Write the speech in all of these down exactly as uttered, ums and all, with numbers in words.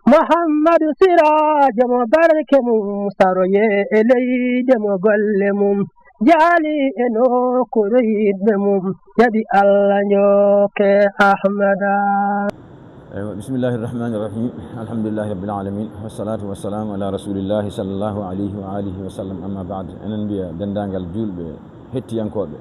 Muhammadu Siraajo mo barke mum saroye e leyde mo golle mum jaali e nokkuure yiɗɓe mum jaɓi Allah njokke Ahmada. Eywa, bismillahi irrahmani irrahim. Alhamdulillahi rabbil alamin. Wassalatu wassalamu ala rasulillahi sallallahu alayhi wa alihi wa sallam. Amma baad, enen mbiya denndaangal juulɓe hettiyankooɓe,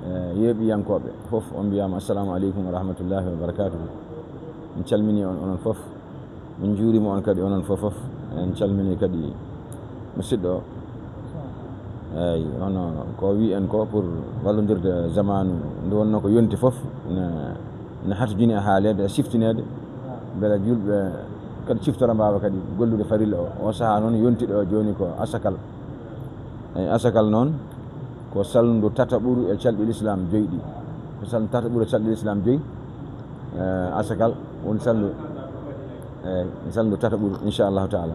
eh, yeeɓiyankooɓe fof, on mbiyama assalamu aleykum wa rahmatullahi wa barakatuhu. En calmini on, onon fof. Min njuurima on kadi, onon fof fof. En calmini kadi musidɗo o. Eyyi, hono ko wi en ko pour wallondirde zamanu nde wonno ko yonti fof, ne, ne hatojini e haaleede, e siftineede, mbele juulɓe kadi ciftora mbaawa kadi gollude farilla o. O sahaa noon yonti ɗo jooni ko asakal. Eyyi, asakal noon ko salndu tataɓuru e calɗi Lislaam joyi ɗi. Ko salndu tataɓuru e calɗi Lislaam joyi. Eh, asakal woni salndu, eh, salndu tataɓuru, inchallahu taala.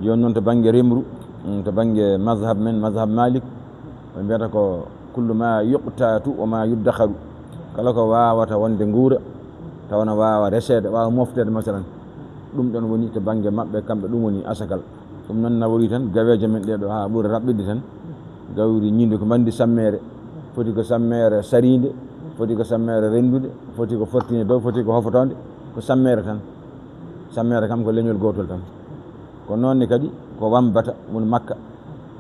Jooni noon to bannge remru, mm, to bannge mazhab men, mazhab Malik, ɓe mbiyata ko kullu ma yuqtatu wa ma yuddakharu. Kala ko waawata wonde nguura, tawa na waawa reseede, waawa mofteede, masalan. Ɗum ɗon woni to bannge maɓɓe, kamɓe ɗum woni asakal. Ɗum noon nawori tan gaweeje men ɗee ɗo haa ɓura raɓɓiɗde tan. Gawri ñiinde ko mbanndi sammeere, foti ko sammeere sariinde, foti ko sammeere renndude, foti ko fortiinde dow, foti ko hofotoonde, ko sammeere tan. Sammeere kam ko leñol gootol tan. Ko noon ne kadi ko Wambata, woni Makka.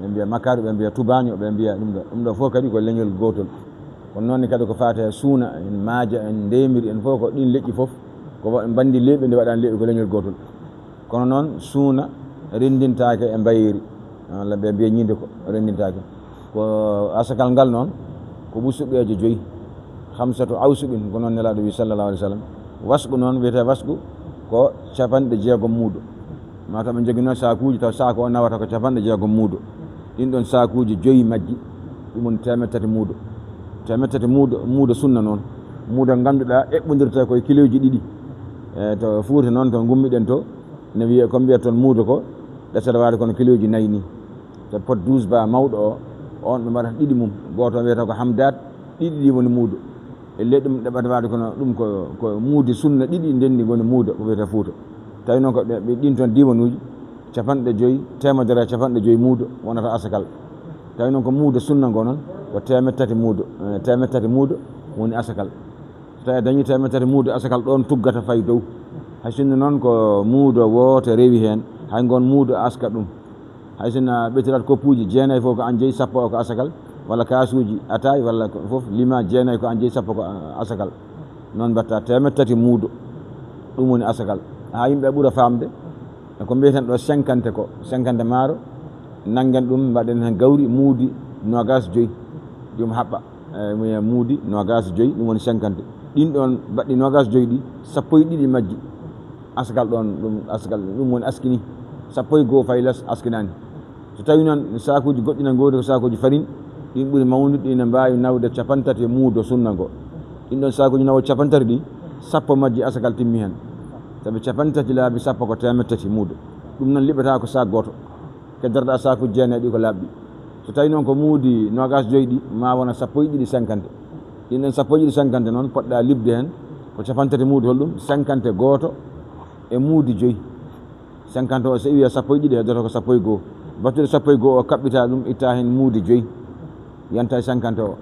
Ɓe mbiya Makkaari, ɓe mbiya Tubaaño, ɓe mbiya ɗum ɗo. Ɗum ɗo fof kadi ko leñol gootol. Ko noon ne kadi ko faati e suuna, en maaja, en ndeemiri, en fof ko ɗiin leƴƴi fof. Ko wa-, mbanndi leeɓi, nde waɗaani leeɓi, ko leñol gootol. Kono noon, suuna renndintaake e mbayeeri. Walla ɓe mbiya ñiinde ko renndintaake. Ko asakal ngal noon, ko wusuqeeje joyi. Khamsatu awsuqin, ko noon Nelaaɗo wi, sallallahu alayhi wa sallam. Wasqu noon, wiyetee wasqu, ko capanɗe jeegom muudo. Maa taw ɓe njoginoo saakuuji, taw saaku o nawata ko capanɗe jeegom muudo. Ɗiin ɗoon saakuuji joyi majji, ɗum woni teemedde tati muudo. Teemedde tati muudo, muudo sunna noon. Muudo ngannduɗaa eɓɓondirta ko e kilooji ɗiɗi. E to Fuuta noon, to ngummiɗen to, ne wiyee, ko mbiyata toon muudo ko, ɗesata waade kono kilooji nayi ni. To pot douze ba mawɗo o, on ɓe mbaɗata ɗiɗi mum. Gooto o wiyata ko hamdaat, ɗiɗi ɗi woni muudo. E ley ɗum ɗeɓata waade kono ɗum ko, ko muudi sunna ɗiɗi ndenndi ngoni muudo, ko wiyata Fuuta. Tawi noon ko ɓe, ɓe ɗiin toon diiwanuuji, capanɗe joyi, teemedere e capanɗe joyi muudo wonata asakal. Tawi noon ko muudo sunna ngo noon, ko teemedde tati muudo, eh, teemedde tati muudo woni asakal. So tawi a dañii teemedde tati muudo, asakal ɗoon tuggata fayi dow. Hay sinno noon ko muudo wooto rewi heen, hay ngoon muudo aska ɗum. Hay sinno a ɓetiraat koppuuji jeenayi fof ko aan jeyi, sappo o ko asakal, walla kaasuuji ataay, walla ko fof lima jeenayi ko aan jeyi, sappo ko, ah, asakal. Noon mbaɗta teemedde tati muudo, ɗum woni asakal. Haa yimɓe ɓura faamde, e ko mbiyeten ɗo cinquante ko, cinquante maaro, nanngen ɗum, mbaɗen heen gawri muudi noogaas joyi, ɗum haɓɓa. Eyyi, mi wiya muudi noogaas joyi, ɗum woni cinquante. Ɗiin ɗoon baɗɗi noogaas joyi ɗi, sappo e ɗiɗi majji. Asakal ɗoon, ɗum asakal, ɗum woni askini. Sappo e goo fayi les askinaani. So tawi noon saakuuji goɗɗi na ngoodi ko saakuuji farine, ɗiin ɓuri mawnude, ɗi ne mbaawi nawde capanɗe tati muudo sunna ngo. Ɗiin ɗoon saakuuji nawooji capanɗe tati ɗi, sappo majji asakal timmi heen. Sabi capanɗe tati laabi sappo ko teemedde tati muudo. Ɗum noon liɓata ko saak gooto. Keddotoɗaa saakuuji jeenayi ɗi ko laaɓɗi. So tawi noon ko muudi noogaas joyi ɗi, ma wona sappo e ɗiɗi cinquante. Ɗin ɗon sappo e ɗiɗi cinquante noon, poɗɗa liɓde heen ko capanɗe tati muudo, hol ɗum? Cinquante gooto e muudi joyi. Cinquante o, so iwi sappo e ɗiɗi, heddoto ko sappo e goo. Battude sappo e goo o, kaɓɓita ɗum, itta heen muudi joyi, yanta e cinquante o.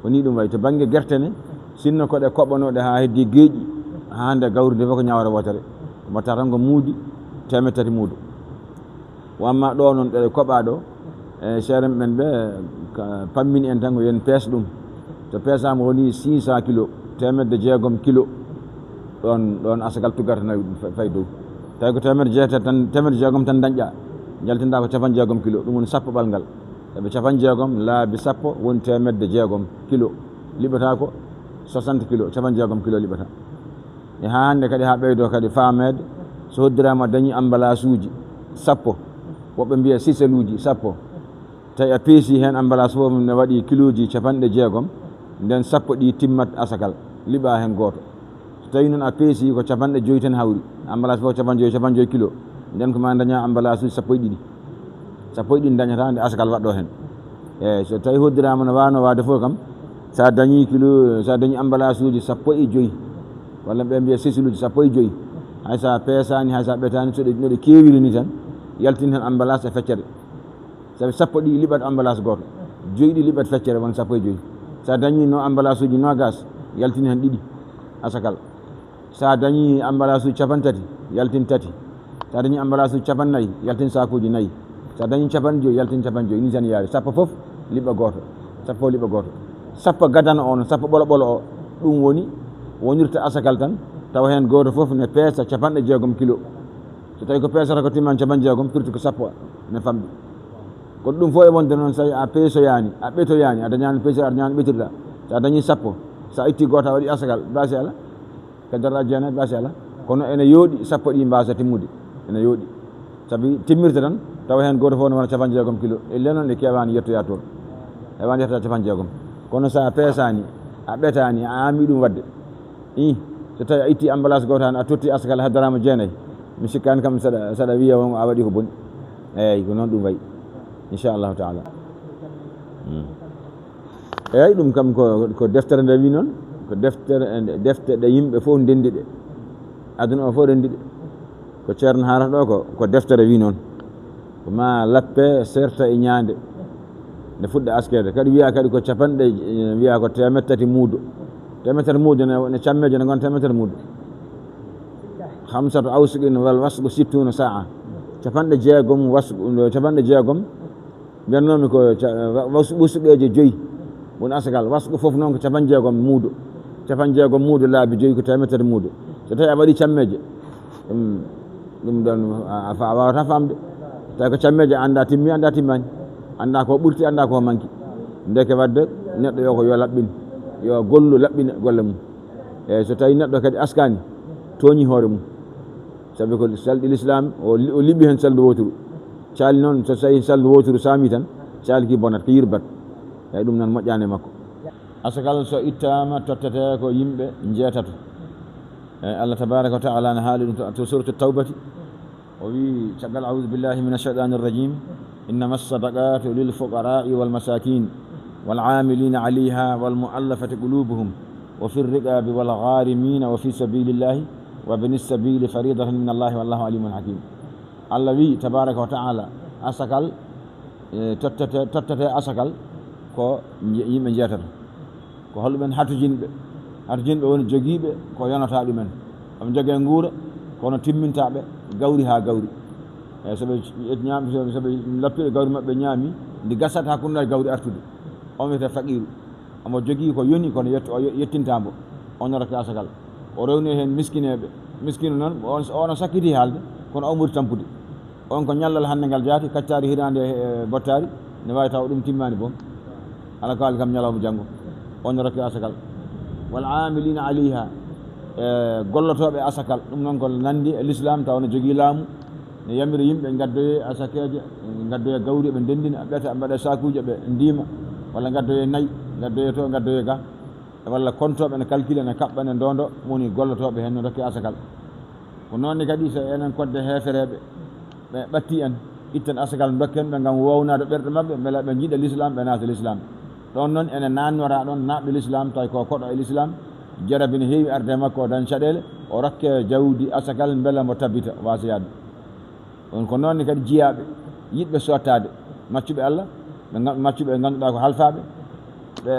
Ko nii ɗum wayi. To bannge gerte ne, sinno ko ɗe koɓanooɗe haa heddii geeƴi, haa hannde gawri ndi fof ko ñaawre wootere. Mbaɗta tan ko muudi teemedde tati muudo. Wa amma ɗo noon, ɗo e koɓaa ɗo, e seeɗa ɓen ɓe ka pammini en tan ko yo en pees ɗum. So peesaama woni six cents kilo, teemedde jeegom kilo, ɗoon, ɗoon asakal tuggata nawi ɗum fa-, fayi dow. Tawi ko teemedde jeetati tan, teemedde jeegom tan dañƴa, njaltinɗa ko capanɗe jeegom kilo, ɗum woni sappo ɓalngal. Sabi capanɗe jeegom laabi sappo woni teemedde jeegom kilo, liɓata ko soixante kilo, capanɗe jeegom kilo liɓata. E haa hannde kadi, haa ɓeydoo kadi faameede, so hoddiraama dañi ambalaasuuji sappo, woɓɓe mbiya siseluuji sappo, tawi a peesi heen ambalaas fof ne waɗi kilooji capanɗe jeegom, nden sappo ɗi timmat asakal, liɓa heen gooto. So tawi noon a peesi ko capanɗe joyi tan hawri, ambalaas fof capanɗe joyi, capanɗe joyi kilo, nden ko ma daña ambalaasuuji sappo e ɗiɗi. Sappo e ɗiɗi dañata nde asakal waɗɗo heen. Eeyi, so tawi hoddiraama no waawno waawde fof kam, so a dañii kilo, so a dañii ambalaasuuji sappo e joyi, walla ɓe mbiya sesiluuji sappo e joyi, Hay so a peesaani, hay so a ɓetaani, so ɗe, no ɗe keewiri ni tan, yaltin heen ambalage e feccere. Sabi sappo ɗi liɓat ambalage gooto, joyi ɗi liɓat feccere, won sappo e joyi. So a dañii no ambalage uji noogas, yaltin heen ɗiɗi asakal. So a dañii ambalage uji cappanɗe tati, yaltin tati. So a dañii ambalage uji cappanɗe nayi, yaltin saakuuji nayi. So a dañii cappanɗe joyi, yaltin cappanɗe joyi. Ni tan yaari. Sappo fof liɓa gooto. Sappo liɓa gooto. Sappo gadano o, no sappo ɓolo ɓolo o. Ɗum woni, wonirta asakal tan, tawa heen gooto fof ne peesa cappanɗe jeegom kilo. So tawi ko peesata ko timman cappanɗe jeegom, firti ko sappo ne famɗi. Kono ɗum fof e wonde noon, so a peesoyaani, a ɓetoyaani, a dañaani peese, a dañaani ɓetirɗa. So a dañii sappo, so a itti gooto a waɗi asakal, baasi alaa. Ka daraja jeenayi, baasi alaa. Kono ene yooɗi sappo ɗi mbaasa timmude. Ene yooɗi. Sabi timmirta tan, tawa heen gooto fof ne wona cappanɗe jeegom kilo. E lenon ɗe keewaani yettoyaa toon. Heewaani yettoyaa cappanɗe jeegom. Kono so a peesaani, a ɓetaani, a aami ɗum waɗde. Ih, so tawi a itti ambalage gooto tan, a totti asakal haddaraama jeenayi. Mi sikkaani kam saɗa, saɗa wiya won a waɗi ko boni. Eeyi, ko noon ɗum wayi. Inchallahu taala. Hmm. Eeyi, ɗum kam ko, ko deftere nde wi noon, ko deftere, defte ɗe yimɓe fof ndenndi ɗe. Aduna o fof renndi ɗe. Ko Ceerno haalata ɗo ko, ko deftere wi noon. Ko ma lappe serta e ñaande. Nde fuɗɗa askeede. Kadi wiya kadi ko cappanɗe, eh, wiya ko teemeɗɗe tati muudo. Teemeɗɗe tati muudo ne, ne cammeeje ne ngon teemeɗɗe tati muudo. Khamsatu awsuqin wal wasqu sittuna sa'a. Cappanɗe jeegom wasqu, cappanɗe jeegom. Mbiyatnoomi ko ca-, wa-, was-, wasuqeeje joyi woni asakal. Wasuqu fof noon ko cappanɗe jeegom muudo. Cappanɗe jeegom muudo laabi joyi ko teemeɗɗe tati muudo. So tawi a waɗi cammeeje, ɗum, ɗum ɗoon a, a fa-, a waawata faamde. Tawi ko cammeeje a anndaa timmi, anndaa timmaani. Anndaa ko ɓurti, anndaa ko manki. Ndeke waɗde neɗɗo yo ko yo laɓɓin, yo gollu laɓɓina golle mum. Eeyi, so tawi neɗɗo kadi askaani, tooñi hoore mum. Sabi ko salɗi lislaam, o li-, o liɓi heen salndu wooturu. Caali noon, so tawi salndu wooturu saami tan, caali ki bonat, ko yirbat. Eeyi, ɗum noon moƴƴaani e makko. Asakal so ittaama, tottete ko yimɓe njeetato. Eeyi, Allah tabaaraka wa taala ne haali ɗum to, to suuratu Tawbati. O wiyi caggal, "A'uuzu billaahi mina shaytaani rajiim. Innama sadaqaatu lil fuqaraa'i wal masaakiin, wal aamiliina alayha, wal mu'allafati quluubuhum, wa fir riqaabi, wal ghaarimiina, wa fii sabiilillaahi, wa bni sabiili fariidatan minallaahi, wallaahu aliimun hakiim." Allah wiyi tabaaraka wa taala, asakal, e, tottete, tottete asakal ko nje-, yimɓe njeetato. Ko holɓe hatujinɓe? Hatujinɓe woni jogiiɓe ko yonata ɗumen. Aɓe njogee nguura, kono timmintaaɓe gawri haa gawri. Eeyi, so ɓe ƴetti ñaam-, so ɓe lappiɗo gawri maɓɓe ñaami, ndi gasat hakkunde gawri artude. On wiyetee faqiiru. Omo jogii ko yoni, kono yetto-, o yettintaa mbo. On rokke asakal. O rewni heen miskineeɓe. Miskino noon, on, on o sakkitii haalde, kono o ɓuri tampude. On ko ñallal hannde ngal jaati, kaccaari hiraande e bottaari, ne waawi tawa ɗum timmaani boom. Alaa ko haali kam ñalawma janngo. On rokke asakal. Wal aamiliina alayha, e gollotooɓe asakal, ɗum noon ko nanndi e lislaam, tawa no jogii laamu, ne yamira yimɓe ngaddoyee asakeeje, ngaddoyee gawri, ɓe ndenndina, ɓeta, mbaɗa saakuuji, ɓe ndiima, walla ngaddoyee nayi, ngaddoyee to, ngaddoyee ga, walla kontooɓe ne kalkila, ne kaɓɓa, ne ndoondo, woni gollotooɓe heen, no rokke asakal. Ko noon ne kadi, so enen kodde heefereeɓe, ɓe ɓattii en, itten asakal ndokken ɓe ngam wownaade ɓerɗe maɓɓe, mbela ɓe njiɗa lislaam, ɓe naata lislaam. Ɗoon noon ene naannora ɗoon naatɓe lislaam, tawi ko koɗo e lislaam, jarabi ne heewi arde e makko, o dañ caɗeele, o rokke jawdi asakal mbela mo tabbita, waasa yahde. Ɗoon ko noon ne kadi jiyaaɓe, yiɗɓe sottaade, maccuɓe Allah, ɓe nga-, maccuɓe ɓe ngannduɗaa ko halfaaɓe, ɓe,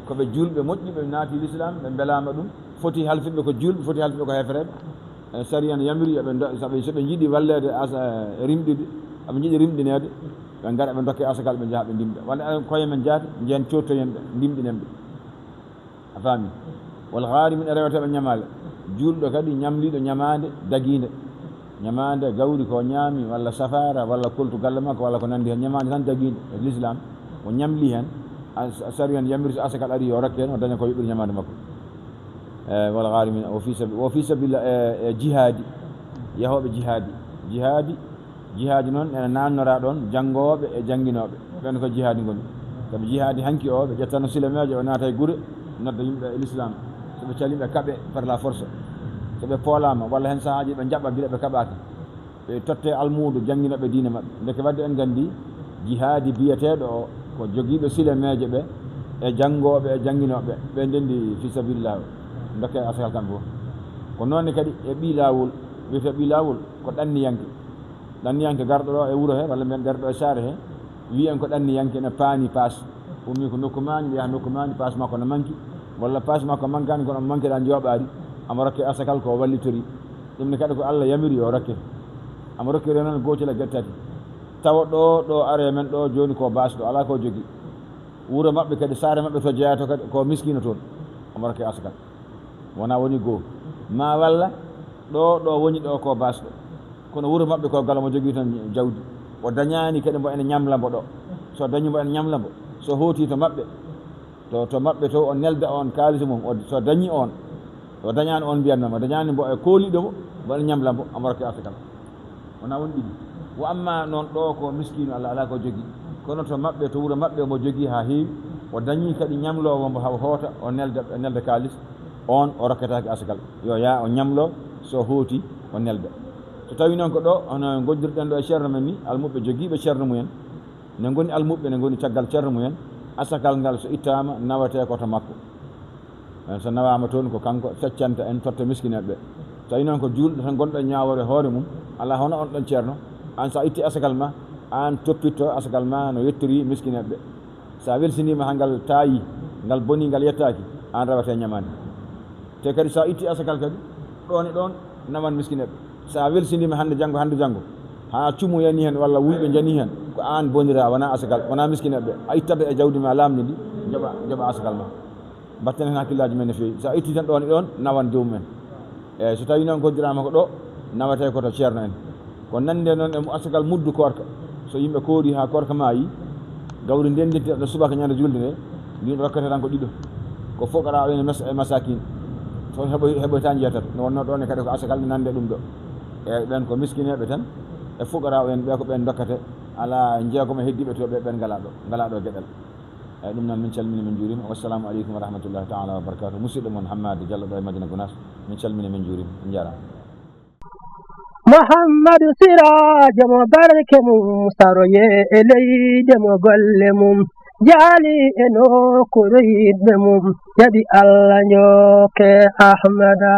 ko ɓe juulɓe moƴƴi, ɓe naati lislaam, ɓe mbelaama ɗum, foti halfitɓe ko juulɓe, foti halfitɓe ko heefereeɓe. E, sariya ne yamiri yo ɓe ndo-, so ɓe, so ɓe njiɗi walleede asa-, e, rimɗude, aɓe njiɗi rimɗineede, ɓe ngara ɓe ndokke asakal, ɓe njaha ɓe ndimɗa. Walla enen koye men jaati, njehen coottoyen ɓe, ndimɗinen ɓe. A faami? Wal ghaarimiina, e reweteeɓe ñamaale. Juulɗo kadi ñamliiɗo ñamaande dagiinde. Ñamaande gawri ko ñaami, walla safaara, walla koltu galle makko, walla ko nanndi heen. Ñamaande tan dagiinde e lislaam. O ñamlii heen. A, a sariya ne yamiri so asakal ari yo rokke heen, o daña ko yoɓiri ñamaande makko. E, wal ghaarimiina, o fii sabi-, o fii sabiila, e, e jihaadi. Yahooɓe jihaadi. Jihaadi, jihaadi noon ene naannora ɗoon janngooɓe e jannginooɓe. Ɓeen ko jihaadi ngoni. Sabi jihaadi hanki o, ɓe ƴettano silameejo, o naata e gure, nodda yimɓe e lislaam. So ɓe calii ɓe kaɓe par la force. So ɓe poolaama, walla heen sahaaji ɓe njaɓa gila ɓe kaɓaaka. Ɓe totte almuudo jannginooɓe diine maɓɓe. Ndeke waɗde en nganndi jihaadi biyeteeɗo o, ko jogiiɓe silameeje ɓe, e janngooɓe e jannginooɓe, ɓe ndenndi fii sabiilillaahi o. Ndokke asakal kam fof. Ko noon ne kadi e ɓii laawol, Wiyetee ɓii laawol ko ɗanniyanke. Ɗanniyanke garɗo ɗo e wuro he, walla mbiyen garɗo e saare he, wiyen ko ɗanniyanke, ene paani paas. Ummi ko nokku maani, yaha nokku maani, paas makko no manki, walla paas makko mankaani, kono manki ɗan jooɓaari, amo rokke asakal ko wallitori. Ɗum ne kadi ko Allah yamiri yo rokke. Amo rokkiri noon gootel e geɗe tati. Tawa ɗo, ɗo are men ɗo jooni ko baas ɗo, alaa ko jogi. Wuro maɓɓe kadi, saare maɓɓe to jeyaa to kadi, ko miskiino toon. Amo rokke asakal. Wona woni goo. Ma walla ɗo, ɗo woni ɗo ko baas ɗo. Kono wuro maɓɓe ko galo mo jogii toon jawdi. O dañaani kadi mbo ene ñamla mbo ɗo. So dañi mbo ene ñamla mbo. So hooti to maɓɓe. To, to maɓɓe to o nelda on kaalis mum. O, so dañi on. O dañaani on mbiyanno mo. Dañaani mbo e kooliɗo mo. Mbo ene ñamla mbo. Amo rokke asakal. Wona won ɗiɗi. Wa amma noon ɗo ko miskiino Allah alaa ko jogii. Kono to maɓɓe, to wuro maɓɓe mo jogii haa heewi. O dañi kadi ñamloowo mbo haa hoota, o nelda, o nelda kaalis. On o rokketaake asakal. Yo yaa o ñamlo, so hooti, o nelda. So tawi noon ko ɗo, hono ngondirɗen ɗo e ceerno men ni, almuɓɓe jogiiɓe ceerno mumen. Ne ngoni almuɓɓe, ne ngoni caggal ceerno mumen. Asakal ngal so ittaama, nawetee ko to makko. En so nawaama toon ko kanko feccanta en totta miskineeɓe. Tawi noon ko juulɗo tan gonɗo e ñaawoore hoore mum, alaa hono on ɗon ceerno. Aan so a itti asakal ma, aan toppitto asakal ma no yettori miskineeɓe. So a welsindiima haa ngal taayi, ngal boni, ngal yettaaki, aan rewata e ñamaande. Te kadi so a itti asakal kadi, ɗoon e ɗoon nawan miskineeɓe. So a welsindiima hannde janngo, hannde janngo, haa cumu yani heen walla wuyɓe njani heen, ko aan bonira, wonaa asakal, wonaa miskineeɓe. A ittat e jawdi ma laamndi ndi, njoɓa, njoɓa asakal ma. Mbatten heen hakkillaaji men no feewi. So a itti tan ɗoon e ɗoon, nawan joomum en. Eeyi, so tawii noon koddiraama ko ɗo, nawetee ko to ceerno en. Ko nande noon e mo asakal muddu koorka. So yimɓe koori haa koorka maayi, gawri ndendinteeɗo subaka ñande julde nde, ndin rokkete tan ko ɗiɗo. Ko fuqaraaɓe en e mas-, e masakin. Toon heɓoy-, heɓoyta njiya tato. No wonno ɗoon e kadi ko asakal nande ɗum ɗo. Eeyi, ɓeen ko miskineeɓe tan, e fuqaraaɓe en ɓe ko ɓeen dokkate, alaa jeegom e heddiiɓe to ɓe, ɓeen ngalaa ɗo, ngalaa ɗo geɗal. Eeyi, ɗum noon min calmini, min njuurima. Wassalamu aleykum wa rahmatullahi taala wa barakatuh. Musidɗo mon Hammadi Diallo ɗo e Madina Gounass. Min calmini, min njuurima. On njaaraama. Muhammadu Siraajo mo barke mum saroye e leyde mo golle mum jaali e nokkuure yiɗɓe mum jaɓi Allah njokke Ahmada.